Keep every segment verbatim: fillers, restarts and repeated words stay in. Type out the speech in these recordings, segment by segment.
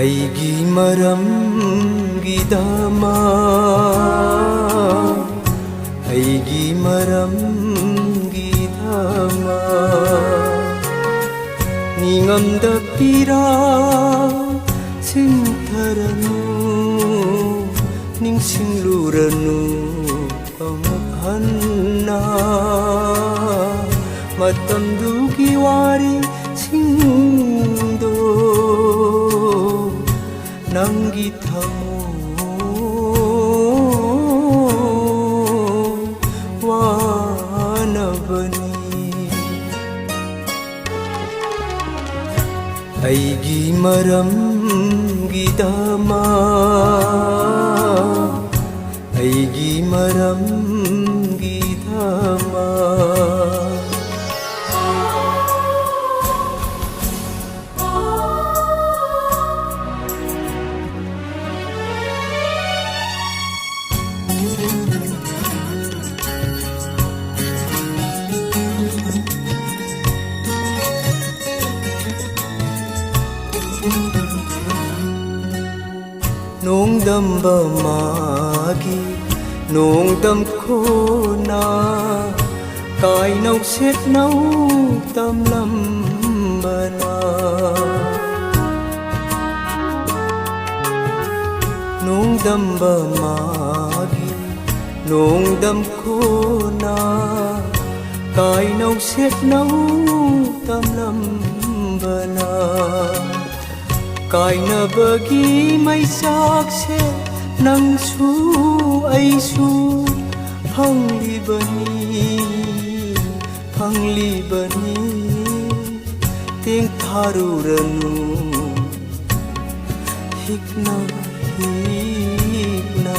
ꯑꯩꯒꯤ ꯃꯔꯝꯒꯤꯗꯃꯛ, ꯑꯩꯒꯤ ꯃꯔꯝꯒꯤꯗꯃꯛ, ꯅꯤꯡꯉꯝꯗ ꯄꯤꯔꯥ ꯁꯤꯡꯊꯔꯅꯨ, ꯅꯤꯡꯁꯤꯡꯂꯨꯔꯅꯨ ꯑꯃꯨꯛ ꯍꯟꯅ꯫ ꯃꯇꯝꯗꯨꯒꯤ ꯋꯥꯔꯤꯁꯤꯡꯗꯣ ꯅꯪꯒꯤ ꯊꯃꯣꯏ ꯋꯥꯅꯕꯅꯤ꯫ ꯑꯩꯒꯤ ꯃꯔꯝꯒꯤꯗꯃꯛ, ꯑꯩꯒꯤ ꯃꯔꯝꯒꯤꯗꯃꯛ꯫ ꯅꯣꯡꯗꯝꯕ ꯃꯥꯒꯤ ꯅꯣꯡꯗꯝ ꯈꯣꯟꯅ ꯀꯥꯏꯅꯧ ꯁꯦꯠꯅꯧ ꯇꯝꯂꯝꯕꯅ꯫ ꯅꯣꯡꯗꯝꯕ ꯃꯥꯒꯤ ꯅꯣꯡꯗꯝ ꯈꯣꯟꯅ ꯀꯥꯏꯅꯧ ꯁꯦꯠꯅꯧ ꯇꯝꯂꯝꯕꯅ꯫ ꯀꯥꯏꯅꯕꯒꯤ ꯃꯩꯆꯥꯛꯁꯦ ꯅꯪꯁꯨ ꯑꯩꯁꯨ ꯐꯪꯂꯤꯕꯅꯤ, ꯐꯪꯂꯤꯕꯅꯤ꯫ ꯇꯦꯡꯊꯥꯔꯨꯔꯅꯨ ꯍꯤꯛꯅ ꯍꯤꯛꯅ꯫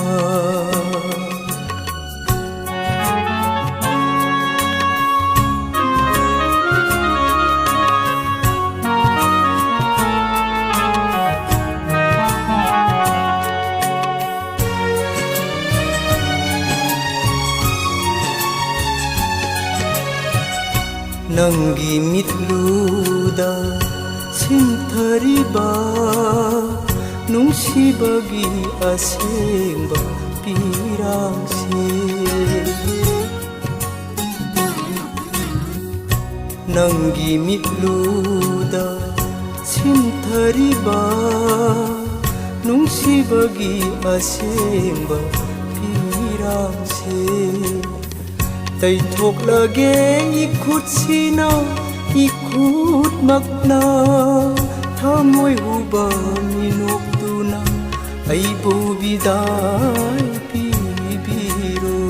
ꯅꯪꯒꯤ ꯃꯤꯠꯂꯨꯗ ꯁꯤꯟꯊꯔꯤꯕ ꯅꯨꯡꯁꯤꯕꯒꯤ ꯑꯁꯦꯡꯕ ꯄꯤꯔꯥꯡꯁꯦ꯫ ꯅꯪꯒꯤ ꯃꯤꯠꯂꯨꯗ ꯁꯤꯟꯊꯔꯤꯕ ꯅꯨꯡꯁꯤꯕꯒꯤ ꯑꯁꯦꯡꯕ ꯄꯤꯔꯥꯡꯁꯦ꯫ ꯇꯩꯊꯣꯛꯂꯒꯦ ꯏꯈꯨꯠꯁꯤꯅ, ꯏꯈꯨꯠꯃꯛꯅ ꯊꯃꯣꯏ ꯍꯨꯕ ꯃꯤꯅꯣꯛꯇꯨꯅ ꯑꯩꯕꯨ ꯕꯤꯗꯥꯏ ꯄꯤꯕꯤꯔꯣ꯫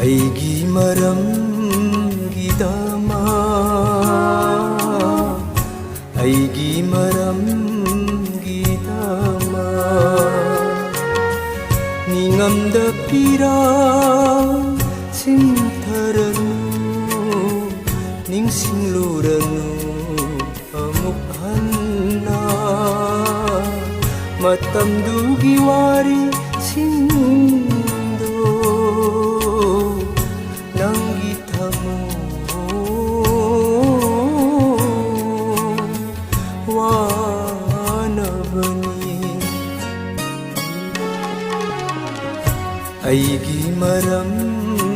ꯑꯩꯒꯤ ꯃꯔꯝꯒꯤꯗꯃꯛ, ꯑꯩꯒꯤ ꯃꯔꯝꯒꯤꯗꯃꯛ ꯅꯤꯡꯉꯝꯗ ꯄꯤꯔꯥꯡ ꯁꯤꯟꯊꯔꯅꯨ, ꯅꯤꯡꯁꯤꯡꯂꯨꯔꯅꯨ ꯑꯃꯨꯛ ꯍꯟꯅ꯫ ꯃꯇꯝꯗꯨꯒꯤ ꯋꯥꯔꯤꯁꯤꯡꯗꯣ ꯅꯪꯒꯤ ꯊꯃꯣꯏ ꯋꯥꯅꯕꯅꯤ꯫ ꯑꯩꯒꯤ ꯃꯔꯝꯒꯤꯗꯃꯛ